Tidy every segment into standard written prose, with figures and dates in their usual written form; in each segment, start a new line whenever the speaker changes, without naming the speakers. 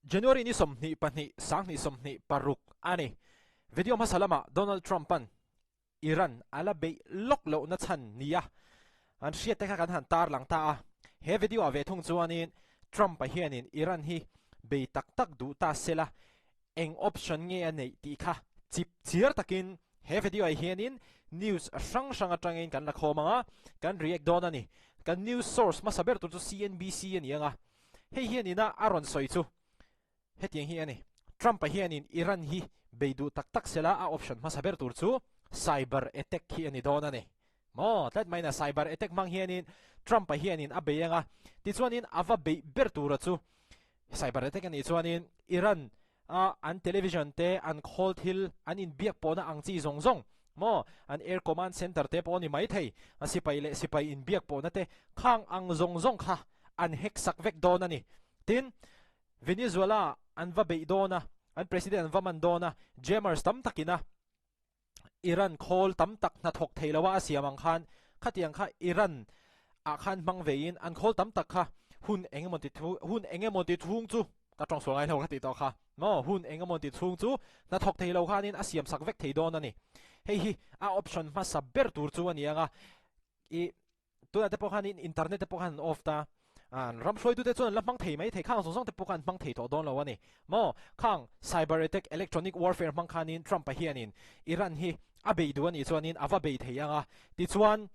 January ni 22 2026 ani. Video hmasa lama Donald Trump an Iran ala bei lawk loh na chhan nia an hriat te kha kan han tar lang ta a. He video ah ve thung chuanin Trump a hianin Iran hi bei tak tak duh ta sela eng option nge a neih tih kha chip chiar takin he video ah hianin news hrang hrang atangin kan la khawm ang a, kan react dawn a ni. Kan news source hmasa ber tur chu CNBC a ni ang a. Hei hianin a a rawn sawi chu hetiang hi a ni, Trump-a hianin Iran hi bei duh tak tak sela a option hmasa ber tur chu cyber attack hi a ni dawn a ni. Maw, tlat maina cyber attack hmang hianin Trump-a hianin a bei ang a, tichuanin a va beih ber tura chu cyber attack a nih chuanin Iran a an television te, an khawl thil, an inbiak pawhna ang chi zawng zawng maw, an air command center te pawh a ni maithei, a sipai leh sipai inbiak pawhna te khang ang zawng zawng kha an hack sak vek dawn a ni. Tin, Venezuela an va beih dawn a, an president an va man dawn a, jammers tam takin a Iran khawl tam tak hnathawk thei lo a a siam ang khan khatiang kha Iran ah khan hmang veiin an khawl tam tak kha hun eng emaw ti thu hun eng emaw ti chhung chu ka tawng sual ngai lo ka tih tawh kha maw hun eng emaw ti chhung chu hnathawk thei lo khanin a siam sak vek thei dawn a ni. Hei hi a option hmasa ber tur chu a ni ang a i Tunah te pawh khanin internet te pawh khan an off ta. An ram hruaitute chuan an la hmang thei mai thei, khang zawng zawng te pawh khan an hmang thei tawh dawn lo a ni. Maw? Khang cyber attack, electronic warfare hmang khanin Trump-a hianin Iran hi a bei duh a nih chuanin a va bei thei ang a. Tichuan,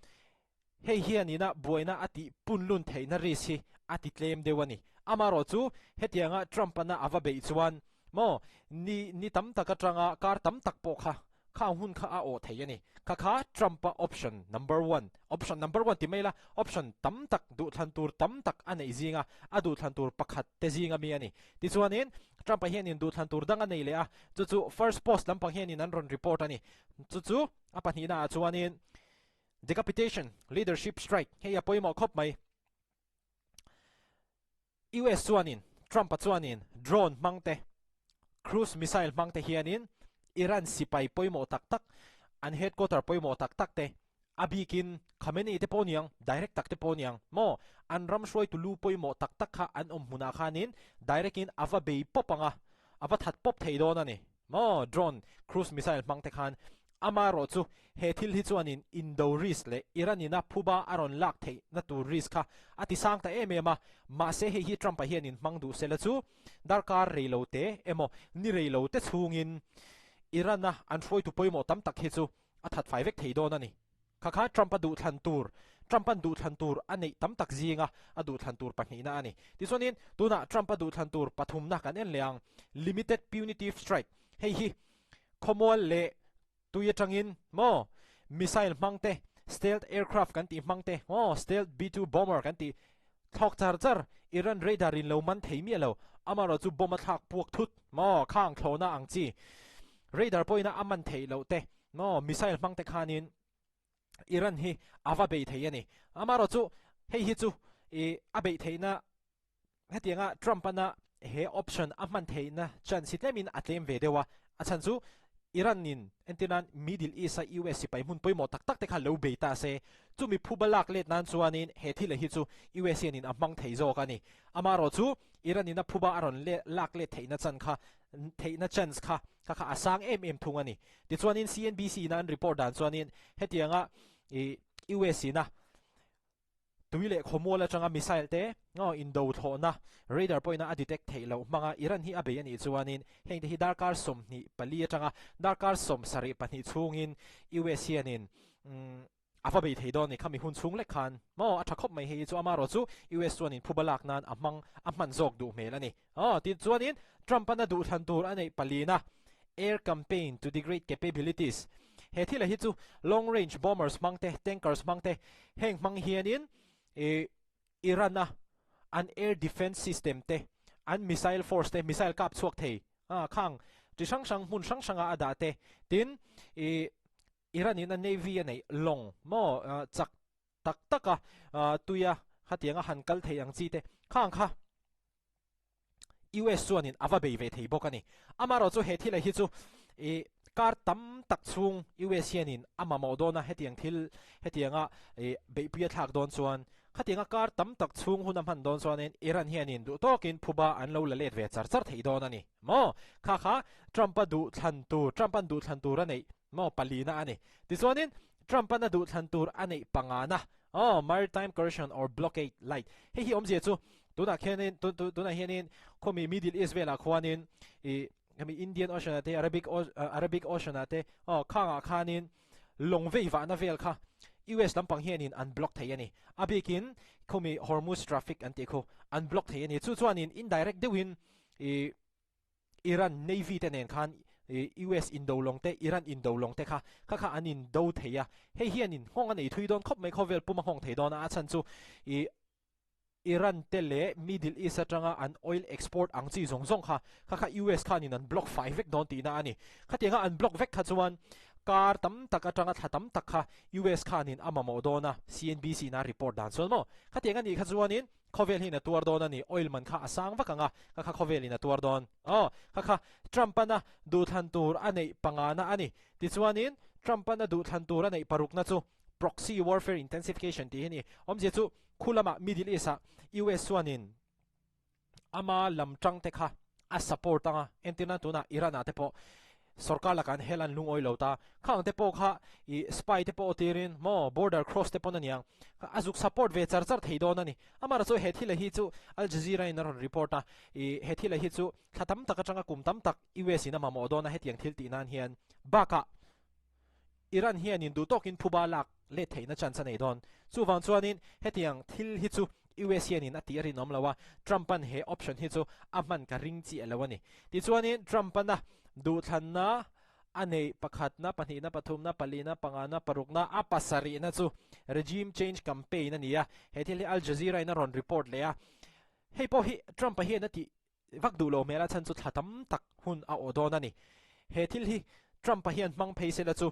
hei hianina buaina a tih punlun theihna risk hi a ti tlem deuh a ni. Amaherawhchu, hetianga Trump-ana a va beih chuan, maw, ni ni tam tak atanga kar tam tak pawh kha Khang hun kha a awh thei a ni. Kha kha Trump-a option number one, option number one ti mai la, option tam tak, duhthlan tur tam tak a neih zinga a duhthlan tur pakhat te zinga mi a ni. Tichuanin, Trump-a hianin duhthlan tur dang a nei leh a, chu chu First Post lampang hianin an rawn report a ni. Chu chu a pahnihna ah chuanin Decapitation, Leadership Strike, hei a pawimawh khawp mai. US chuanin Trump-a chuanin drone hmang te, cruise missile hmang te hianin Iran sipai pawimawh tak tak, an headquarter pawimawh tak tak te, a bikin Khamenei te pawh niang, direct tak te pawh niang maw, an ram hruaitu lu pawimawh tak tak kha an awm hmunah khanin direct in a va bei pawp ang a, a va that pawp thei dawn a ni maw, drone, cruise missile hmang te khan Amaherawh chu, he thil hi chuanin Indo risk leh Iran ina phuba a rawn lak theih na tur risk kha a ti sang ta em em a, mahse hei hi Trump-a hianin hmang duh sela chu darkar rei lo te emaw ni rei lo te chhungin Iran-a an hruaitu pawimawh tam tak hi chu a that fai vek thei dawn a ni. Kha kha Trump-a duhthlan tur, Trump-a'n duhthlan tur a neih tam tak zinga a duhthlan tur pahnihna a ni. Tichuanin, tunah Trump-a duhthlan tur pathumna kan en leh ang, Limited Punitive Strike, hei hi Khawmual leh tui atangin maw missile hmang te, stealth aircraft kan tih hmang te maw stealth B-2 bomber kan tih thlawk char char Iran radar in lo man thei miah lo, amaherawh chu bomb a thlak puak thut maw khang thlawhna ang chi radar pawhin a man theih loh te maw missile hmang te khanin Iran hi a va bei thei a ni. Amaherawh chu hei hi chu i a beih theihna Hetianga Trump-ana he option a hman theihna chance hi tlemin a tlem ve deuh a, a chhan chu Iran-in entirnan Middle East-a US sipai hmun pawimawh tak tak te kha lo bei ta se, chumi phuba lak let nan chuanin he thil hi chu US hianin a hmang thei zawk a ni. Amaherawh chu Iran-in a phuba a rawn lak let theihna chan kha theihna chance kha kha kha a sang em em thung a ni. Tichuanin CNBC-ina an report dan chuanin hetianga US-ina Tui leh khawmual atanga missile te indo thlawhna radar pawhin a detect theih loh hmanga Iran hi a bei a nih chuanin heng te hi darkar 24 atanga darkar 72 chhungin US hianin a va bei thei dawn a ni. Khami hun chhung lek khan maw a tha khawp mai hei hi chu amaherawh chu US chuanin phuba lak nan a hmang a hman zawk duh hmel a ni. Aw tichuanin Trump-an a duhthlan tur a neih palina Air campaign to degrade capabilities he thila hi chu long range bombers hmang te, tankers hmang te heng hmang hianin ih Iran-a an air defence system te, an missile force te, missile kap chhuak thei a khang chi hrang hrang hmun hrang hranga a dah te tin ih Iran-in a navy a neih lawng maw chak tak taka tuia khatianga han kal thei ang chi te khang kha US chuanin a va bei ve thei bawk a ni. Amaherawh chu he thil hi chu i kar tam tak chhung US hianin a mamawh dawn a, hetiang thil hetianga i beihpui a thlak dawn chuan. Khatianga kar tam tak chhung hun a hman dawn chuanin Iran hianin duh tawkin phuba an lo la let ve char char thei dawn a ni maw? Kha kha Trump-a duh thlan tur, Trump-a'n duh thlan tur a neih maw palina a ni. Tichuanin Trump-a'n a duh thlan tur a neih pangana aw maritime coercion or blockade light hei hi awmzia chu tunah khianin tunah hianin khawmi Middle East velah khuanin ih hemi Indian Ocean ah te Arabic Arabic Ocean ah te aw khangah khanin lawng vei vahna vel kha US lampang hianin an block thei a ni. A bikin khawmi Hormuz traffic an tih khu an block thei a ni. Chu chuanin indirect deuhin ih Iran Navy te nen khan US indo lawng te, Iran indo lawng te kha kha kha an indo thei a. Hei hianin nghawng a nei thui dawn khawp mai, khawvel pum a nghawng thei dawn a, a chhan chu ih Iran te leh Middle East atanga an oil export ang chi zawng zawng kha kha kha US khanin an block fai vek dawn tihna a ni. Khatianga an block vek kha chuan kar tam tak atanga thla tam tak kha US khanin a mamawh dawn a, CNBC in a report dan chuan maw. Khatiang a nih kha chuanin khawvel hian a tuar dawn a ni, oil man kha a sang vak ang a, kha kha khawvelin a tuar dawn. Aw, kha kha Trump-an a duhthlan tur a neih pangana a ni. Tichuanin Trump-an a duhthlan tur a neih parukna chu proxy warfare intensification tih hi a ni. Awmzia chu Khu lamah Middle East ah US chuanin ama lam tang te kha a support anga, entirna tunah Iran ah te pawh sorkar lakah an hel an lungawi lo ta, khang te pawh kha ih spy te pawh tirin maw border cross te pawn aniang a zuk support ve char char thei dawn a ni. Amaherawhchu he thil hi chu Al Jazeera in a rawn report a, ih he thil hi chu thla tam tak atanga kum tam tak US in a mamawh dawn a hetiang thil tih nan hian bakah Iran hianin duh tawkin phuba lak let theihna chance a nei dawn. Chuvang chuanin hetiang thil hi chu US hianin a tih a rinawm lo a, Trump-a'n he option hi chu a hman ka ring chiah lo a ni. Tichuanin Trump-a'n a duhthlanna a neih pakhatna, pahnihna, pathumna, palina, pangana, parukna, a pasarihna chu regime change campaign a ni a, he thil hi Al Jazeera-in a rawn report leh a. Hei pawh hi Trump-a hian a tih Vak duh lo hmel a chhan chu thla tam tak hun a awh dawn a ni. He thil hi Trump-a hian hmang phei sela chu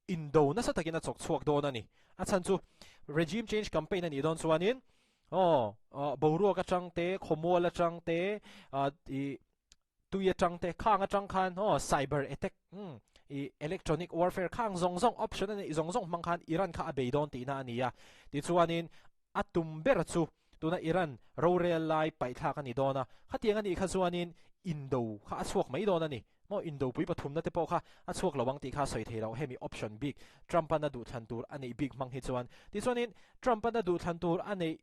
indo nasa takin a chawk chhuak dawn a ni. A chhan chu regime change campaign a nih dawn chuanin aw boruak atang te, khawmual atang te, ih tui atang te, khang atang khan aw cyber attack ih electronic warfare khang zawng zawng option a neih zawng zawng hmang khan Iran kha a bei dawn tihna a ni a. Tichuanin A tum ber chu tuna Iran rorel lai paihthlak a ni dawn a, khatiang a nih kha chuanin indo kha a chhuak mai dawn a ni. Maw indopui pathumna te pawh kha a chhuak lo ang tih kha a sawi thei loh hemi option bik Trump-an a duhthlan tur a neih bik hmang hi chuan. Tichuanin Trump-an a duhthlan tur a neih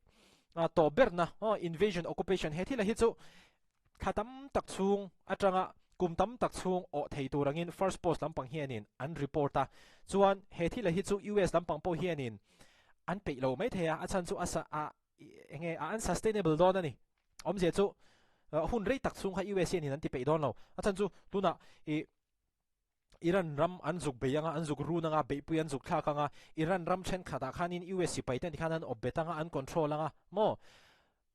tawh berna invasion occupation he thila hi chu Thla tam tak chhung atanga kum tam tak chhung awh thei tur angin First Post lampang hianin an report a, chuan he thila hi chu US lampang pawh hianin an peih lo mai thei a, a chhan chu a a enge a unsustainable dawn a ni. Awmzia chu hun rei tak chhung kha US hianin an ti peih dawn lo, a chhan chu tunah ih Iran ram an zuk bei anga, an zuk run anga, beihpui an zuk thlak anga, Iran ram thenkhatah khanin US sipai te khan an awp bet anga, an control anga maw?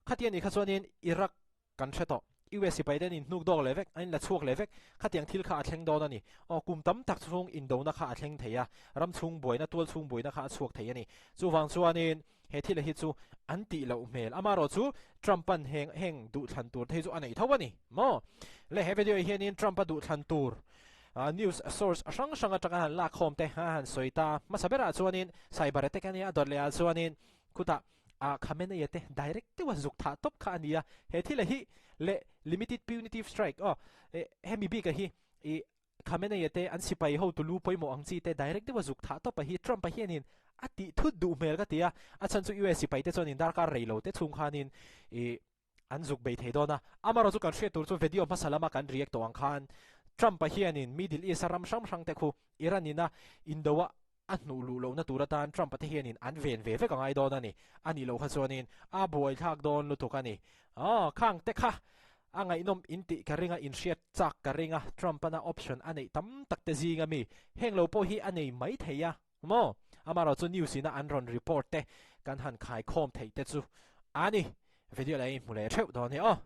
Khati a nih kha chuanin Iraq kan hre tawh. US sipai te an inhnuk dawk leh vek, an inla chhuak leh vek. Khatiang thil kha a thleng dawn a ni. Aw, kum tam tak chhung indona kha a thleng thei a, ram chhung buaina, tual chhung buaina kha a chhuak thei a ni. Chuvang chuanin he thil hi chu an tih loh hmel. Amaherawh chu Trump-a'n heng heng duhthlan tur te hi chu a nei tho a ni maw? Le he video ah hianin Trump-a duhthlan tur news source hrang hrang atanga han lakkhawm te a han sawi ta. Hmasa berah chuanin cyber attack a nia, a dawt leh ah chuanin khutah a Khamenei-a te direct deuha zuk thah tawp kha a ni a. He thila hi leh limited punitive strike aw hemi bika hi ih Khamenei-a te an sipai hotu lu pawimawh ang chi te direct deuha zuk thah tawp a hi Trump-a hianin a tih thut duh hmel ka ti a, a chhan chu US sipai te chuanin darkar rei lo te chhung khanin ih an zuk bei thei dawn a. Amaherawhchu kan hriat tur chu video hmasa lama kan react tawh ang khan Trump-a hianin Middle East-a ram hrang hrang te khu Iran-in a indo a a hnuh luh lohna tur atan Trump-a te hianin an ven ve vek a ngai dawn a ni. A nih loh kha chuanin a buaithlak dawn lutuk a ni. Aw, khang te kha a ngaihnawm in tih ka ring a, inhriat chak ka ring a, Trump-ana option a neih tam tak te zinga mi heng lo pawh hi a nei mai thei a maw? Amaherawh chu news ina an rawn report te kan han khaikhawm theih te chu a ni. Video la i hmu leh theuh dawn hi aw.